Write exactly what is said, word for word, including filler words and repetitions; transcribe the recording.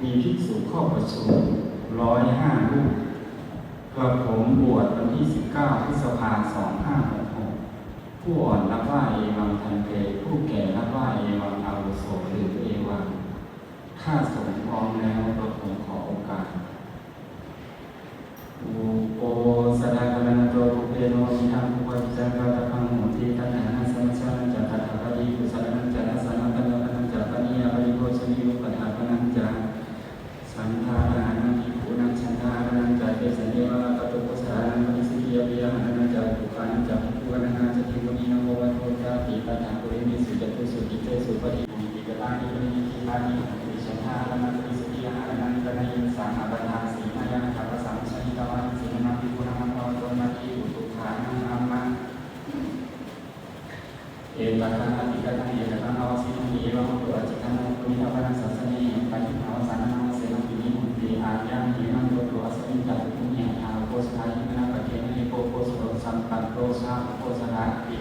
มีภิกษุเข้าประชุมร้อยห้ารูป กระผมบวชวันที่สิบเก้าพฤษภาสองห้าหกหก ผู้อ่อนรับว่า เอวัง ภันเต ผู้แก่รับว่า เอวัง อาวุโส หรือ เอวัง ถ้าสงฆ์พร้อมแล้ว กระผมขอโอกาส Uposathakāraṇato pubbe no middhaṃ upādiccaṃ kātabbaṃ hoti. Taṇhānaṃ samuccānañca tathāpatti, kusalānañca dassanapaññapanañca pāṇīyaparibhojanīyūpaṭṭhāpanañca chandāharaṇaṃ, bhikkhūnaṃ chandāharaṇañca desenetvā, kātukusalānaṃ paṇidhī apiyāharaṇā ca, utukānañca bhikkhūharaṇā ca, bhikkhunīnaṃ ovādo cāti. Tathāparimesu catūsu ṭhitesu paṭipaññāni katāni paṇidhī, ṭhittāni honti chandāharaṇaṃ paṇidhī apiyāharaṇaṃ. Kanayiṃsaṃ abhaddāsīmāya aṭṭhaṃ vasaṃ sahitvā, isipanaṃ bhikkhūnaṃ aṭṭhavāso nāti. Utukānaṃ āma etadatītataṃ, etadaṃ avasītanti, evaṃ hotu accayantaṃ. Bhūmiṃ dvāraṃ sāsane, ettāvatā ca amhehi, sambhataṃ puññasampadaṃ sabbaṃ, sabbe santike santike, pāpethe ksāmi kataṃ puññaṃ. Āyuṃ bhikkhave samayo paṭipakkhitvā sabbapāṇino, aṭṭhānaṃ pubbe bhikkhūnaṃ aṭṭhavāso nāti. Etadahosi,